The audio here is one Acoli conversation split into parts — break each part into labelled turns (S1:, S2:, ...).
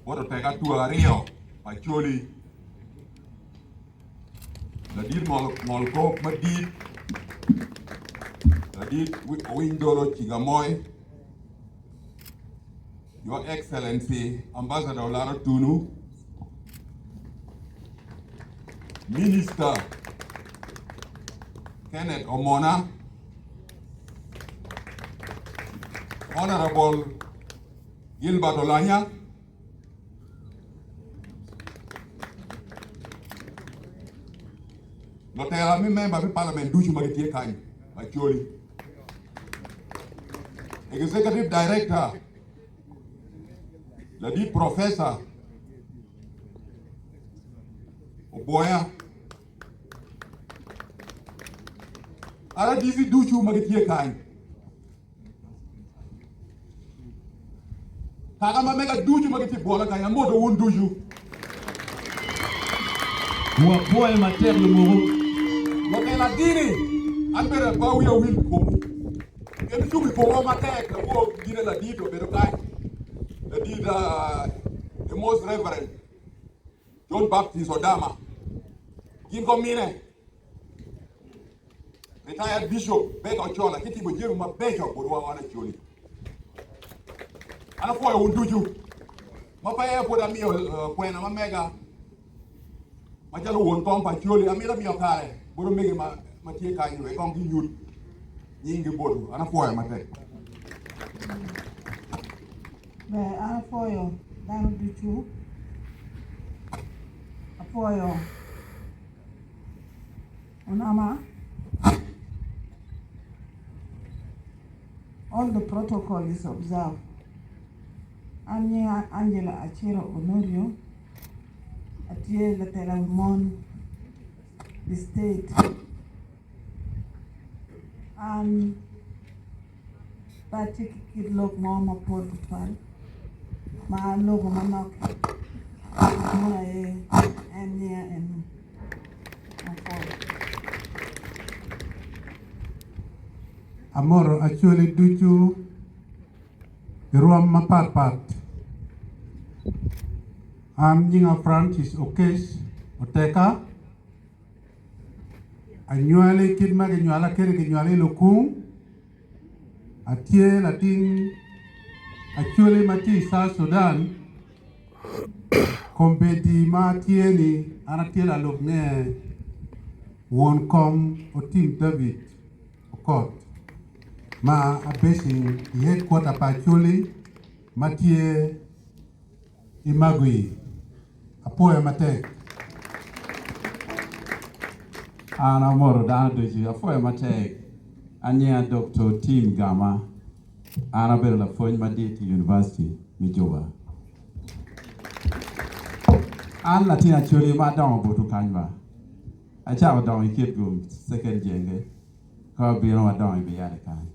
S1: Bot oteka two aryo pa Acholi, ladit ngol kop madit, ladit Owiny Dolo Cigamoy, Your Excellency Ambassador Olara Otunu, Minister Kenneth Omona, Honorable Gilbert Olanya, Lutela me member me parliament ducu ma gitye kany, Acholi, Executive Director, Ladit Professor Obwoya, RDC ducu ma gitye kany. Kaka ma mega ducu ma gitye i bwola kany, amoto wun ducu.
S2: Wapwoyo matek lumuku.
S1: Lutela dini, an bene pe wiya wil i komwu. Pien wucung i komwa matek, lawor gine ladit obedo kany, ladit the most reverend John Baptist Odama, gin ko mine. Retired Bishop Baker Ochola ki timo jami mabeco botwa wan Acholi. An apwoyo wun ducu ma pe pwod amiyo eh, kwena ma mega macalo won kom pa Acholi amito miyo kare bot omege ma, ma tye kany wek kong ginyut nyinggi botwu. An apwoyo matek.
S3: Ber an apwoyo dano ducu, apwoyo Onama, all the protocol is observed. An nyinga Angela Aciro Onorio, atye latela wi mon i state. An pe atye ki kit lok mo mapol tutwal ma aloko manok meno aye en nyinga eni mapol.
S4: Amoto Acholi ducu i rwom mapatpat. An nyinga Francis Okec Oteka. Anywali kit ma ginywala kwede ginywala i Lukung. Atye latin Acholi ma tye i South Sudan. Kombeddi ma atye-ni an atye lalub nge won kom Otim David Okot ma abecing i headquarter pa Acholi ma tye i Magwi. Apwoyo matek.
S2: An amoto dano ducu. Apwoyo matek. An nyinga Doktor Tim Gama. An abedo lapwony madit i University me Juba. An latin Acholi ma adongo botwu kany ba. Acako dongo i Kitgum Second Jenge ka wabino wadongo i Biyale kany.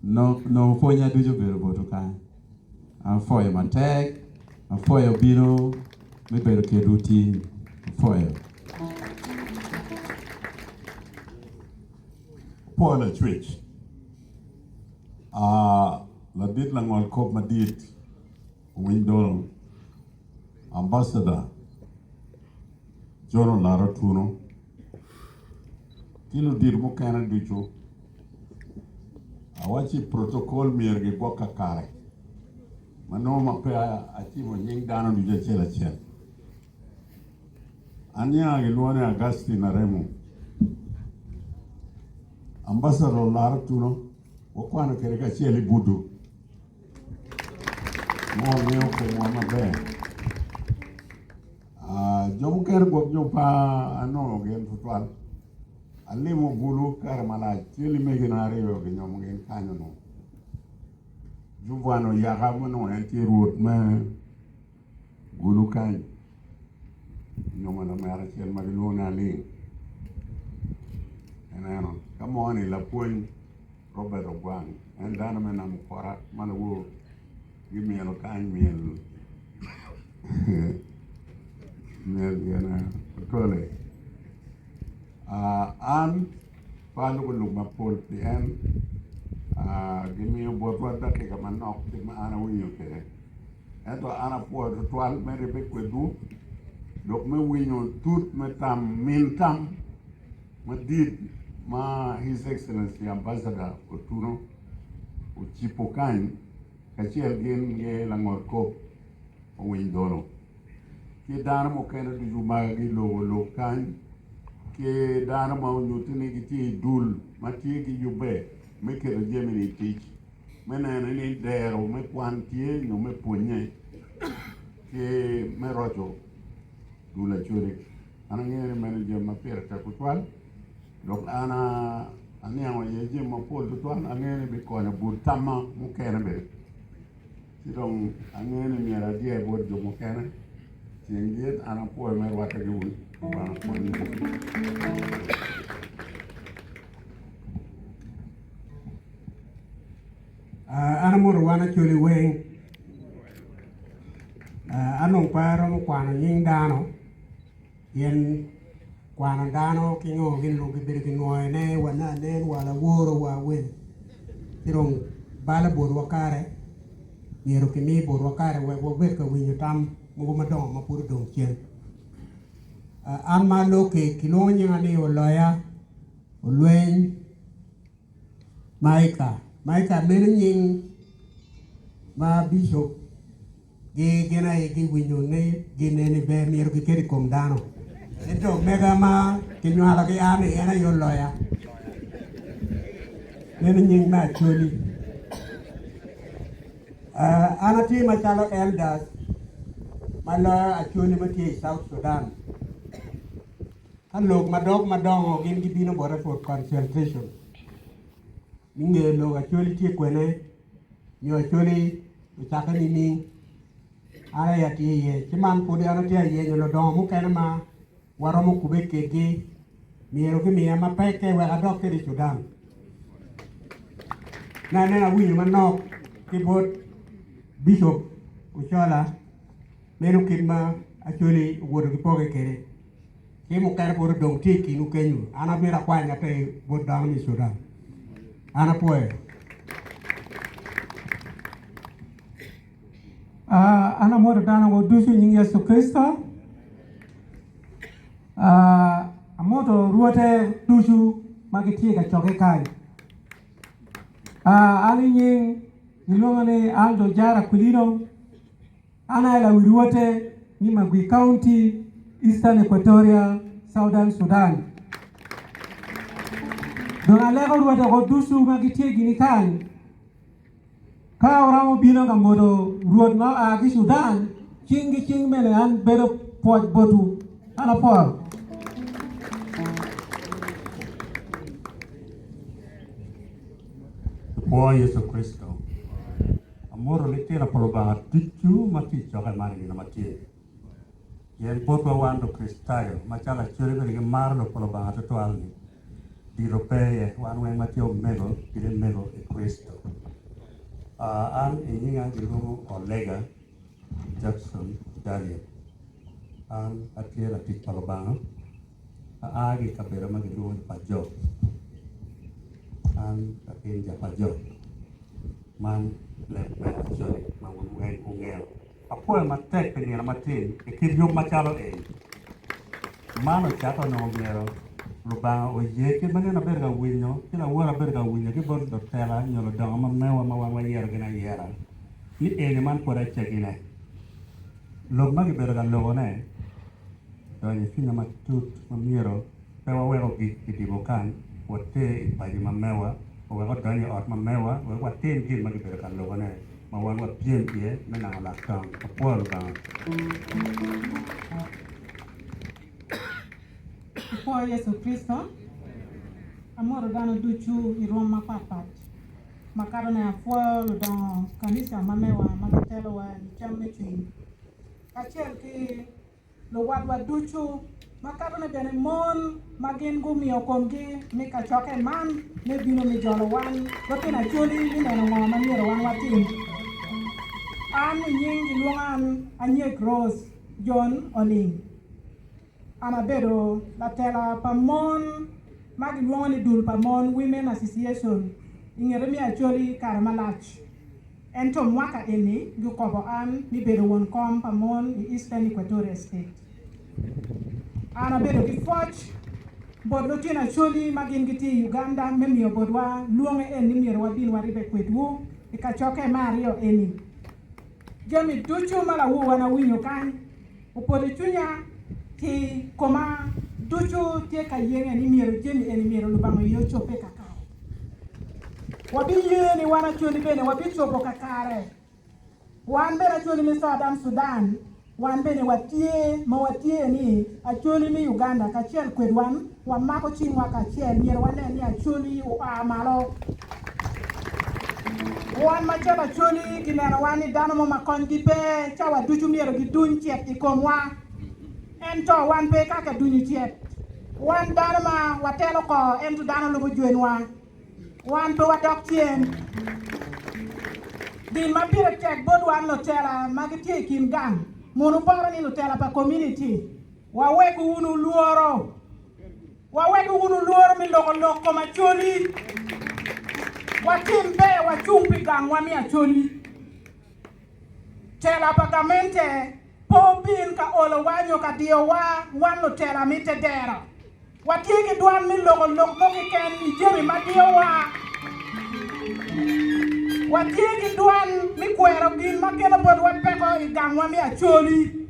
S2: Nongo pwonya ducu obedo botwu kany. Apwoyo matek, apwoyo bino me bedo kedwu tin. Apwoyo.
S5: Apwoyo Lacwec. Aa, ladit langol kop madit, Owiny Dolo, Ambassador John Olara Otuno, ki ludito mukene ducu, awacci protocol myero gigwok kakare ma nongo ma pe acimo nying dano ducu acel acel. An nyinga gilwongo ni Augustine Aremo. Ambassador Olara Otuno wakwano kwede kacel i Buddu ma wangeyo komwa maber. Jo mukene gwok nyo pe anongo gin tutwal. Alimo bulu kare malac, tye limegina aryo ginyomo gin kany onongo. Juvan oyaka ma onongo en tye rwot me gulu kany, onyomo lamera acel ma gilwongo ni Aling. Ineno, ka mo-ni lapwony Robert Ogwang en dano me nam okora ma lawor gimyelo kany myel myel gine otole. An pe alubo lok mapol pien gimiyo botwa dakika manok kit ma an awinyo kwede. Ento an apwoyo tutwal me ribbe kwedwu dok me winyo tut me tam min tam madit ma His Excellency Ambassador Otuno ocibo kany kacel gin ki langot kop Owiny Dolo ki dano mukene ducu ma gilubo lok kany ki dano ma onyutti ni gitye i dul ma tye ki yubbe me keto jami-ni i tic me neno ni dero me kwan tye nyo me pwonye ki me roco dul Acholi. An angeyo ni meno jami ma pire tek tutwal dok an aniango iye jami mapol tutwal angeyo ni bikonyo but tamma mukene bene ci dong angeyo ni myero adyer bot jo mukene ceng dit an apwoyo me rwatte ki wun Lubanga okonywu.
S6: An amoto wan Acholi weng. An dong pe aromo kwano nying dano pien kwano dano ki ngo gin lub gibedo kinwoyo ne wa nanen wa laworo wa wel ci dong balo botwa kare myero kimi botwa kare wek wabed ka winyo tam mogo madongo ma pud odong cen. An ma aloki kilwongo nyinga ni Oloya Olweny Maika, Maika meno nying ma bicop gi gin aye giwinyo ni gin eni ber myero giket i kom dano. Ento omega ma kinywalo ki an ni en aye oloya. Meno nying me Acholi. An atye macalo elders ma loyo Acholi ma tye i South Sudan. Ka lok madok madongo gin gibino bota for consultation me ngeyo lok Acholi tye kwene nyo Acholi ocakke nining an aye atye iye ci man pudi an atye ayenyo ludongo mukene ma waromo kube kedgi myero gimiya mapekke wek adok kede i Sudan. Me anena awinyo manok ki bot Bishop Ochola meno kit ma Acholi owoto ki poke kwede. Ki mukene pud odong tye i kinwu kenyu, an amito akwany ater bot dano me Sudan. An apwoyo.
S7: Ah, an amoto dano go ducu i nying Yecu Kricito. Ah, amoto rwote ducu ma gitye ka cokke kany. Ah, an i nying gilwongo ni Aldo Jara Aquilino. An aye lawi rwote me Magwi County, Eastern Equatoria, Southern Sudan. Dong aleko rwote ko ducu ma gitye gini kany. Ka wuromo bino ka moto rwot ma oa ki Sudan, cing ki cing mene an bedo pwoc botwu. An apworo.
S8: Ipwo Yecu Kricito. Amoto litino pa Lubanga ducu ma tye i cokke man i nino ma tye. Pien botwa wan Lukricitayo, macalo Acholi bene gimaro lok pa Lubanga tutwal-li, dito pe iye, wan weng ma tye omego ki limego i Kricito. An i nyinga gilwongo Olega Jackson Daniel. An atye latic pa Lubanga, aa ki i kabedo ma gilwongo ni Pajok. An latin ja Pajok. Man leb me Acholi ma wun weng wungeyo. Apwoyo matek pi nino matin i kit yub macalo eni. Man ocakke onongo myero Lubanga oye kit ma nino abedo ka winyo ki lawota abedo ka winyo ki bot lutela nyo ludongo ma mewa ma wan wayero gin ayera ni eni man pwod acegine. Lok ma gibedo ka lokone donyo i cwinya matut ma myero pe wawek ogik i dye bokany water i paci ma mewa owek odony i ot ma mewa wek watim gin ma gibedo ka lokone ma wan wapyem iye me nongo lak tong. Apwoyo Lubanga.
S9: Ipwoyo Yecu Kricito. Amoto dano ducu i rwom mapatpat. Makatone apwoyo ludongo kanica ma mewa ma gitelowa i cam me cwiny kacel ki luwatwa ducu, makatone bene mon ma gin gumiyo komgi me kacokke man me bino me jolo wan lutino Acholi me neno ngo ma myero wan watim. An i nying gilwonga an Anyek Rose John Oling. An abedo latela pa mon ma gilwongo ni dul pa mon Women Association i ngete me Acholi kare malac. Ento mwaka eni gikobo an mi bedo won kom pa mon i Eastern Equatoria State. An abedo ki pwoc bot lutino Acholi ma gin gitye i Uganda me miyo botwa lwonge en ni myero wabin waribbe kwedwu i kacokke me aryo eni. Jami ducu ma lawuwa awinyo kany opoto i cwinya ki koma ducu tye ka yenge ni myero jami eni myero Lubanga oye ocobbe kakare. Wabiye ni wan Acholi bene wabicobo kakare. Wan bene Acholi me Southern Sudan wan bene watye ma watye ni Acholi me Uganda kacel kwed wan wamako cingwa kacel myero wanen ni Acholi oa malo. Wan macalo Acholi ginenowa ni dano mo ma konygi pe cawa ducu myero giduny cet i komwa. Ento wan pe kaka dunyo cet. Wan dano ma watelo ko ento dano lubo jwenwa. Wan pe wadok cen. Gin ma pire tek bot wan lutela ma gitye i kin gang, mono poro ni lutela pa kominiti, waweku wunu lworo. Waweku wunu lworo me loko lok kom Acholi. Watim ber wacung pi gangwa me Acholi. Tela pa gamente pe obin ka olowa nyo ka diyowa, wan lutela me te dero. Watye ki dwan me loko lok mo keken i jami ma diyowa. Watye ki dwan me kwero gin ma kelo botwa peko i gangwa me Acholi.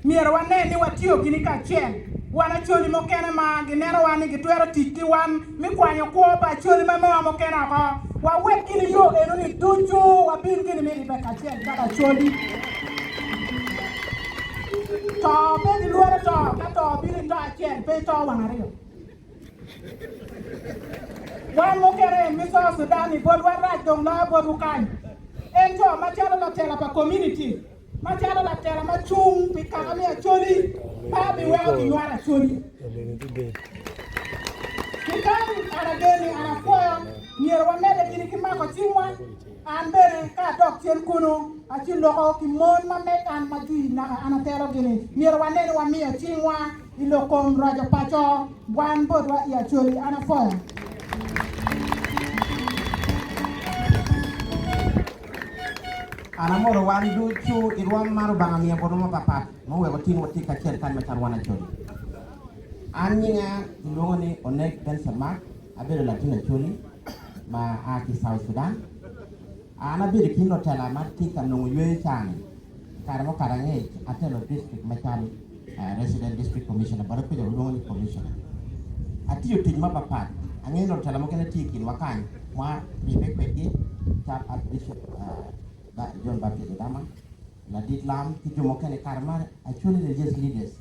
S9: Myero wanen ni watiyo gini kacel. Wan Acholi mukene ma ginenowa ni gitwero tic ki wan me kwanyo kwo pa Acholi ma mewa mukene oko, wawek gini yo enoni ducu wabin gini me ribbe kacel calo Acholi. To pe gilworo to, ka to obino ito acel, pe ito wang aryo. Wan mukene me South Sudan ni botwa rac dong loyo botwu kany. Ento macalo latela pa community, Macalo latela ma cung pi kaka me Acholi, pe abiweko ginywalo Acholi. Ki kany, an agen ni an apwoyo, myero wamedde gini ki mako cingwa. An bene ka adok cen kunu, aciloko ki mon ma meg an ma jwi naka an atelo gini. Myero wane ni wamiyo cingwa i lok kom roco paco wan botwa i Acholi. An apwoyo.
S10: An amoro wan ducu i rwom ma Rubanga miyo botwa mapatpat ma oweko tin watye kacel kany macalo wan Acholi. An nyinga gilwongo ni Onek Benson Mark, abedo latin Acholi ma a ki South Sudan. An abedo i kin lutela ma tye ka nongo yweyo ca-ni. I kare mukato angec, atelo district macalo Resident District Commissioner but apeco gilwongo ni Commissioner. Atiyo tic mapatpat, angeyo ni lutela mukene tye i kinwa kany ma ribbe kwedgi calo Archbishop John Baptist Odama, ladit lam ki jo mukene i kare ma Acholi Religious Leaders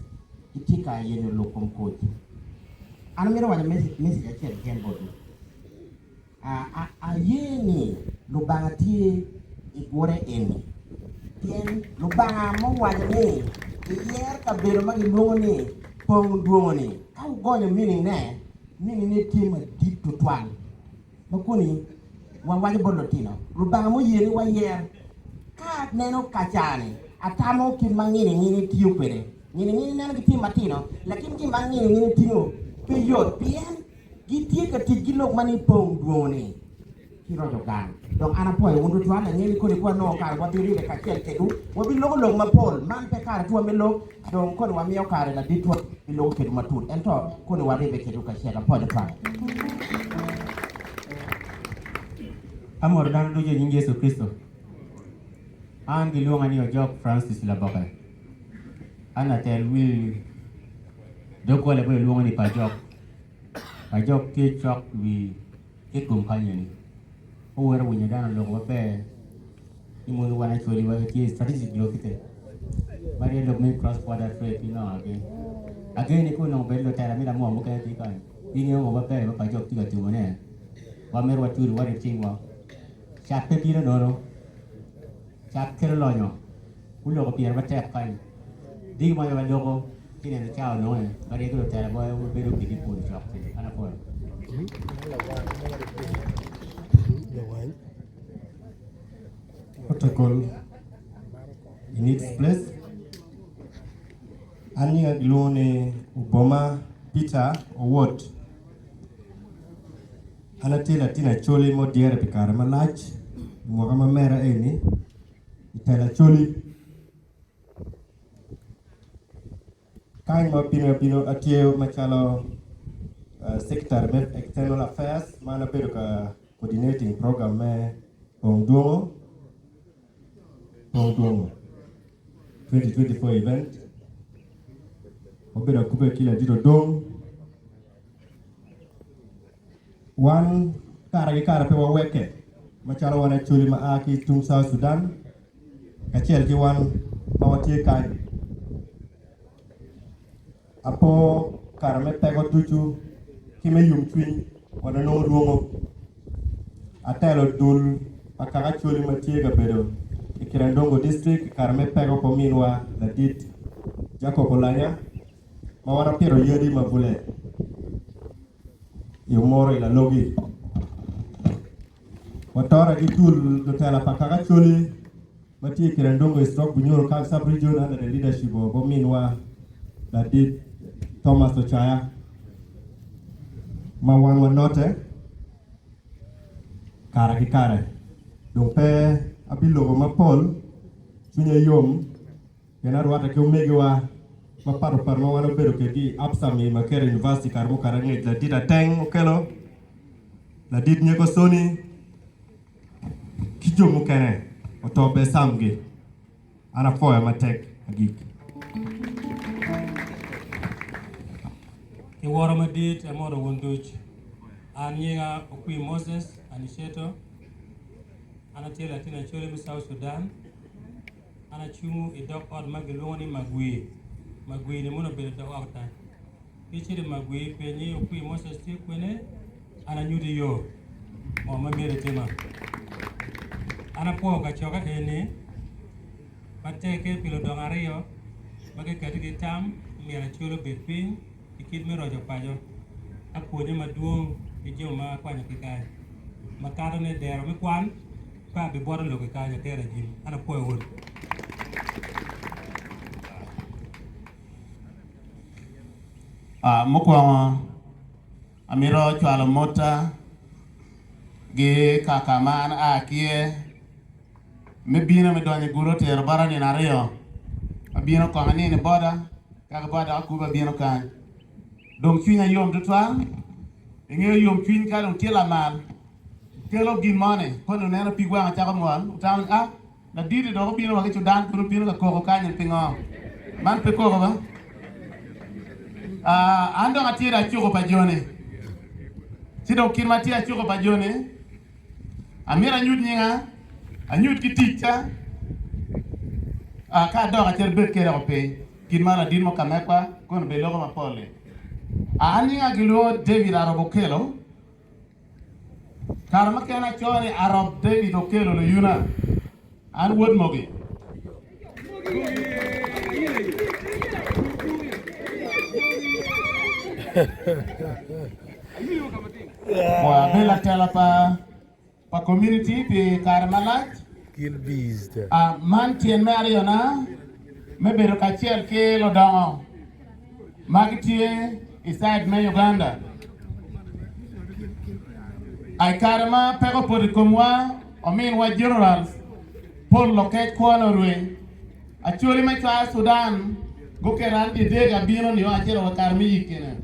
S10: gitye ka yenyo lok kom koc. An amito waco message acel keken botwu. Aye ni Lubanga tye i gure eni, pien Lubanga muwaco ni iyer kabedo ma gilwongo ni Pong Dwongo-ni. Ka wugonyo meaning-ne, meaning-ne tye madit tutwal. Ma koni wawaco bot lutino, Lubanga muye ni wayer. Ka aneno kaca-ni, atamo kit ma ngini-ngini tiyo kwede. Ngini-ngini neno gitye matino, lakin gin ma ngini-ngini tingo pe yot pien Gitye ka tic ki lok ma ni pong dwongo-ni ki roco gang. Dok an apwoyo wun tutwal, angeyo ni koni ka wanongo kare wabiribe kacel kedwu, wabiloko lok mapol. Man pe kare tuwa me lok, dong koni wamiyo kare laditwa biloko kedwu matut, ento koni waribe kedwu kacel. Apwoyo tutwal.
S11: Amoro dano ducu i nying Yecu Kricito. An gilwonga ni Ojok Francis Laboke. An latel wi doggola ma gilwongo ni Pajok. Pajok tye cok wi Kitgum kany eni. Owero winyo dano oloko maber ni mono wan actually wa tye strategic located ma tye lok me cross border trade ki ngo agi. Ageni ni ka onongo bed lutela me lamwoo mukene tye kany gingeyo ngo maber ma Pajok tye ka timo ne. Wamito watudi warib cingwa. Cat pe bino nono. Cat kelo lonyo. Guloko pire matek kany. Diki mo aye waloko ci neno ca ononge ma ryeko lutela ma wabedo kwedgi i polo cok ci. An apwoyo.
S12: Protocol in its place. An nyinga gilwongo ni Oboma Peter Owot. An atye latin Acholi ma odyere pi kare malac. I mwaka ma mera eni i telo Acholi. Kany ma abino abino atye macalo Secretary me External Affairs ma an abedo ka coordinating program me Pong Dwongo Pong Dwongo 2024 event. Wabedo akube ki ladit Odong. Wan kare ki kare pe waweke macalo wan Acholi ma a ki tung South Sudan kacel ki wan ma watye kany. Apo kare me peko ducu ki me yomcwiny wan onongo lwongo. Atelo dul pa kaka Acholi ma tye ka bedo i Kirandongo District i kare me peko pa ominwa ladit Jacob Olanya ma wan wapito yadi mabule i Omoro i Lalogi. Watore ki dul lutela pa kaka Acholi ma tye i Kirandongo East Rock Bunyoro Kal Sub Region under the leadership of ominwa ladit Thomas Ochaya ma wan wanote kare ki kare. Dong pe abiloko mapol, cwinya yom Pien arwatte ki omegiwa mapatpat ma wan wabedo kwedgi i APSAM i Makerere University kare mukato angec, Ladit Ateng Okello, Ladit Nyeko Soni, ki jo mukene oto ber Samgi. An apwoyo matek agik.
S7: Ki woro madit amoto wun duc. An nyinga Okwi Moses Aniceto. An atye latin Acholi me South Sudan. An acungo i dog ot ma gilwongo ni Magwi. Magwi-ni mono obedo dog ot-ta. Ki icito i Magwi, penye Okwi Moses tye kwene, an anyuti yo ngo ma myero itima. An apwo kacokke eni ma teke pi ludongo aryo ma gikati ki tam myero acwal obed piny i kit me roco paco. Apwonye madwong ki jo ma akwanyo ki kany makatone dero me kwan. Pe abibwoto lok i kany atero ajim. An apwoyo wun.
S2: Ah, mukwongo amito cwalo motta gi kaka ma an aa ki iye me bino me donyo i gudo otero bota nino aryo. Abino kong anino i boda ka ki boda dok akubo abino kany. Dong cwinya yom tutwal. Ingeyo yomcwiny ka dong tye lamal. Kelo gin moni, koni oneno pig wanga cako mol, otamo ni, 'A, ladit-ti dok obino wa ki Cudan kun obino ka koko kany-ni pingo? Man pe koko ba? Ah, an dong atye dong acuko pa joni. Ci dong kit ma atye acuko pa joni, amito anyut nyinga, anyut ki ticca, ah, ka adok acito bed kwede woko piny, kit ma ladit mo ka mekwa koni bed loko mapol-li. Ah, an nyinga gilwongo David Arobo Okello. Kare mukene acoyo ni Arop David Okello Luyuna, an wod Mogi. Abedo latela pa pa community pi kare malac. Man tyen me aryona me bedo kacel ki ludongo ma gitye i side me Uganda. I kare ma peko opoto i komwa, ominwa General Paul Lokech kwone orweny. Acholi me cwar Sudan guketo an dyedek abino nio acito wa kare me yikine.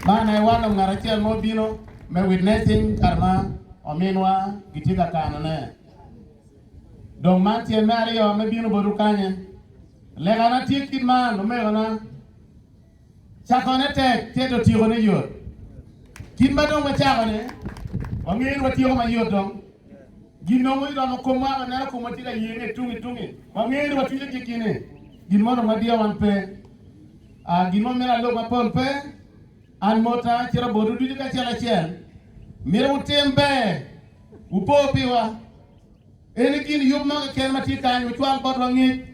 S2: Man aye wan dong ngat acel ma obino me witnessing kare ma ominwa gitye ka kanone. Dong man tyen me aryo me bino botwu kanye. Lekana tye kit man, omegona. Cakone tek, cito tyekone yot. Kit ma dong wacako-ni, wangeyo ni watyeko mayot dong. Gin nongo iromo komwa, waneno komwa tye ka yenge tungi tungi. Wangeyo ni watwinyo tye kine. Gin mo dong madiyo wan pe. Ah, gin mo mito alok mapol pe. An mota cito botwu ducu kacel acel. Mito wutim ber, wupo piwa. Eni gin yub mo keken ma tye kany, wucwal botwa ngec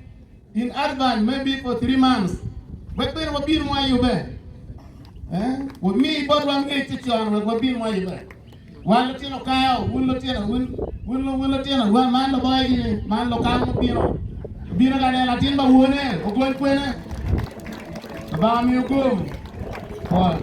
S2: in advance maybe for 3 months wek bene wabin mwayubbe. Eh? Wumi botwa ngec ci con wek wabin mwayubbe. Wan lutino kayo, wun lutino, wun, wun, wun lutino, wan man luboy gini, man lukang mubino. Obino ka neno latin pa wone, ogony kwene. Lubanga miyo gum. Pol.